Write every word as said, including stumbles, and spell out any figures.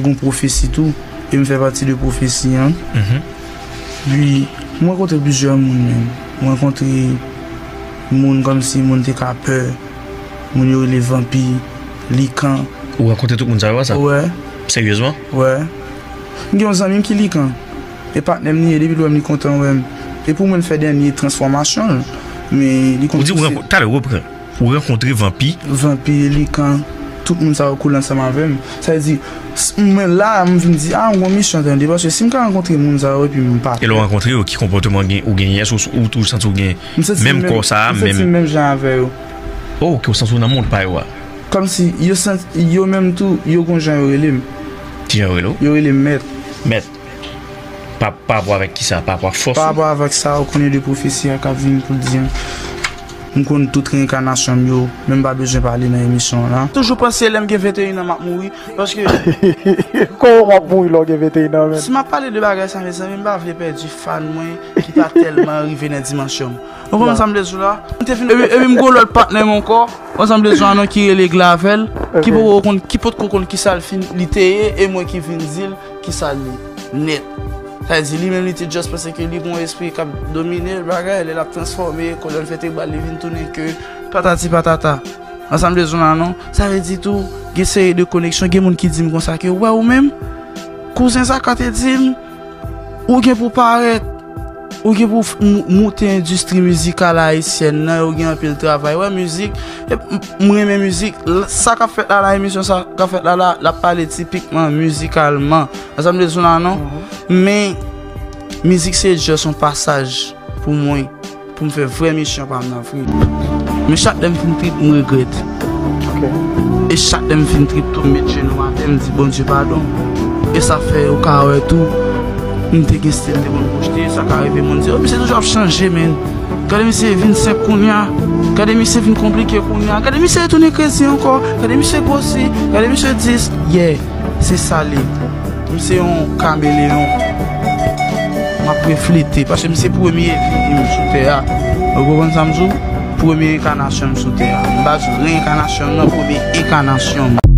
Gon pwofesi tou, e m fè pati de pwofesi an. Pi, mwen rankontre plizyè moun menm. Mwen rankontre moun kòmsi moun te ka pè, moun yo rele vanpi, likan. Ou rankontre tout moun sa yo a sa? Wè. Seryezman? Wè. M gen yon zanmi m ki likan. E patnè m li ye, depi l wè m li kontan wè m. E pou mwen l fè dènye transfòmasyon l. Men li konn... Ou di ou rankontre, talè repran. Ou rankontre vanpi? Vanpi, likan, tout moun sa yo koule ansanm avè m. Sa vle di, s- mwen la, m vin di, a, m gon misyon tande, paske si m ka rankontre moun sa yo epi m pa... E lè w rankontre yo, ki konpòteman gen, ou genyen? Èske ou, ou, ou santi ou gen menm kò sa a, menm... M santi m menm jan avè yo. Oh, ok, ou santi ou nan mond pa yo a. Kòmsi, yo santi, yo menm tou, yo gon jan yo rele m. Ki jan yo rele w? Yo rele m mèt. Mèt. Pa, pa rapò avèk kisa? Pa rapò ak fòs ou? Pa rapò avèk sa, ou konnen de pwofesi a k ap vin pou l di m. M konn tout reenkanasyon m yo, men m pa bezwen pale nan emisyon an la. Toujou panse lè m gen venteyen an m ap mouri, paske... Kòman w ap mouri lè w gen venteyen an, menm? Si m ap pale de bagay sa, mezanmi, m pa vle pèdi fan mwen ki pa tèlman rive nan dimansyon m. Ou konprann sa m vle di w la? M te fin, epi, epi m gon lòt patnè m ankò, ou konprann sa m vle di w la non, ki rele Glavel, ki poko konn, ki potko konn kisa l fin, li te ye, e mwen ki vin di l kisa l ye nèt. Sa vle di, li menm, li te just panse ke li gon espri k ap domine l, bagay, lè l ap transfòme, kò l fè te bal, li vin tounen ke patati patata. Ansanm de zon la non. Sa vle di tou, gen seri de koneksyon, gen moun ki di m konsa ke, wè ou menm, kouzen Zaka te di m, ou gen pou parèt, ou gen pou f- mou- moute endistri mizikal ayisyèn nan, ou gen anpil travay. Wè mizik, e m- m renmen mizik. L- Sa k ap fèt la la, emisyon sa k ap fèt la la, l ap pale tipikman mizikalman. Ansanm de zon la non. Men, mizik se just yon pasaj pou mwen, pou m fè vrè misyon pa m nan vre. Men chak lè m fin trip, m regrèt. E chak lè m fin trip tou, m met jenou atè, m di Bondye padon. E sa fè ou ka wè tou, m te gen stil m te konn pwojte, sa ka rive moun di, o, misye toujou ap chanje, men. Gade misye vin senp kounye a, gade misye vin konplike kounye a, gade misye retounen krezi ankò, gade misye gwosi, gade misye dis, yeah, se sa l ye. M se yon kameleyon. M ap reflete, paske m se premye vi m sou tè a. Ou konprann sa m di w? Premye enkanasyon m sou tè a. M pa di w reenkanasyon m nan, premye enkanasyon m.